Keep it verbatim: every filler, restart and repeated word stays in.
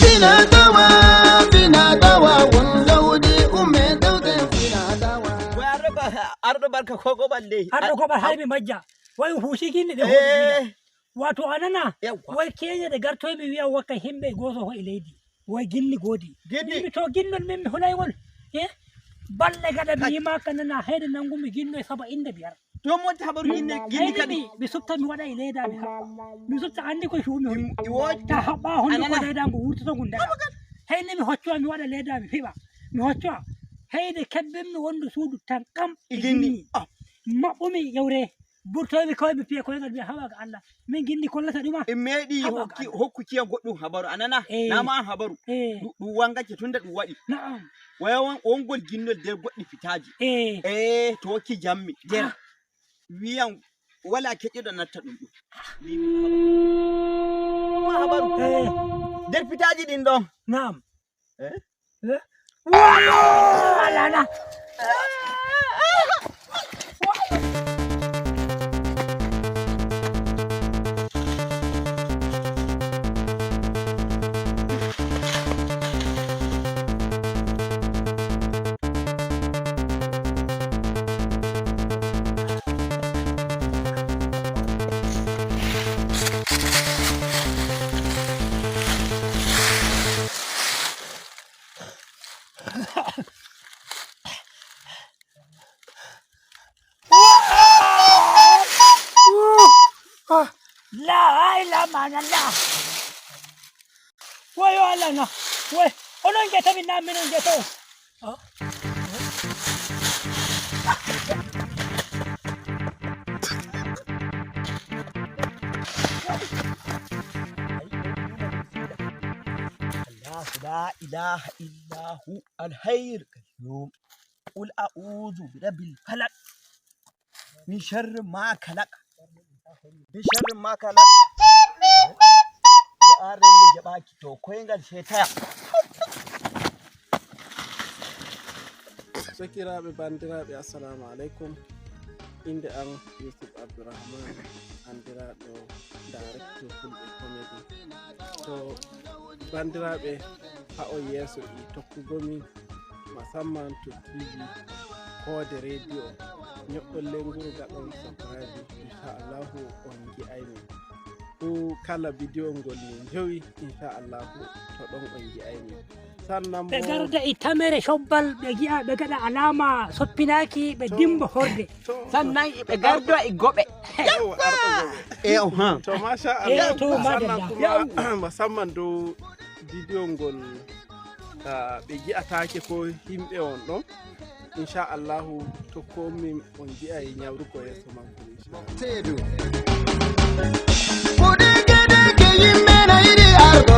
Fina tawa, fina tawa, won gawdi, umme dewte, fina tawa. Way arɗo ba-, arɗo barka ko goɓal ley. Arɗo goɓal hay mi majja. Way o huusi ginni ɗe hoɗi. Eh. Wato a nana, yawwa. Way keenya ɗe gartoy mi wi'a wakka himɓe gooto ho'i leydi. Way ginni goodi. Ginni. Min mi to ginnol min mi hulay ngol. Eh? Balɗe gaɗa mi yimaaka nana hayde nangumi ginno e saba inde biyar. To mo wonti habaru ginni, ginni kadi. Mi, mi sutta mi waɗa e leyda mi haɓɓa. Mi sutta anndi ko cuumi hon. I, i woodi. Ta haɓɓa honduko leyda ngu wurtoto ngu ndara. Hayde mi hoccowa mi waɗa leyda mi fiɓa. Mi hoccowa. Hayde kebbinmi wondu suudu tan kam. I ginni. Ah. Maɓɓumi ƴewre. Burtoymi koy mi piya koyngal mi haɓa ga Allah. Min ginni kollata ɗuma. En meeɗi hokki, hokku ciya goɗɗum habaru, a nana? Eh. Na ma habaru. Eh. Ɗu-, ɗum wangake tunda ɗum waɗi. Na'am. Waya won-, wongol ginnol nder goɗɗi fitaaji. Eh. Eh, to hokki jammi, nder. Ah. Wiyan wala keƴuɗo natta ɗum ɗum. Mbiimi habaru. Ɗum habaru. Eh. Nder fitaaji ɗin ɗon. Na'am. Eh? Eh? Wayo! Alana! La ilaha illallah. Wayo Allah na. Way, onon ngeta min na minon ngeta on. الله لا إله إلا هو الحي القيوم. قل أعوذ برب الفلق. من شر ما خلق. من شر ما خلق. Du'aare nde jaɓaaki to koyngal sey taya. Sakiraaɓe, banndiraaɓe, assalamu aleykum. Innde am Yusuf Abdurrahman, anndiraaɗo Director Fulɓe Comedy. To banndiraaɓe, haa on yeeso e tokkugo min, musamman to T V Koode Radio, nyo'on lenguru gaɗon subscribe, insha Allahu on ngi'ay min. Fuu kala bidiyo ngol min njowi, insha Allahu to ɗon on ngi'ay min. Sannan ɓe bo garda e tamere cobbal, ɓe gi'a, ɓe gaɗa alaama soppinaaki, ɓe to dimba horde. To, sannan ɓe garda e goɓe. Yawwa, arɗo goɓe. Eh, oh, ha. To, masha Allah. Eh, to, sannan madalla. Kuma, yawwa, musamman dow bidiyo ngol, ah, ɓe gi'ataake ko yimɓe on ɗon. Insha Allahu, to komin on gi'ay nyawrugo yeeso makko, insha Allah. Teedu. Ko dege dege yimɓe na yiɗi arɗo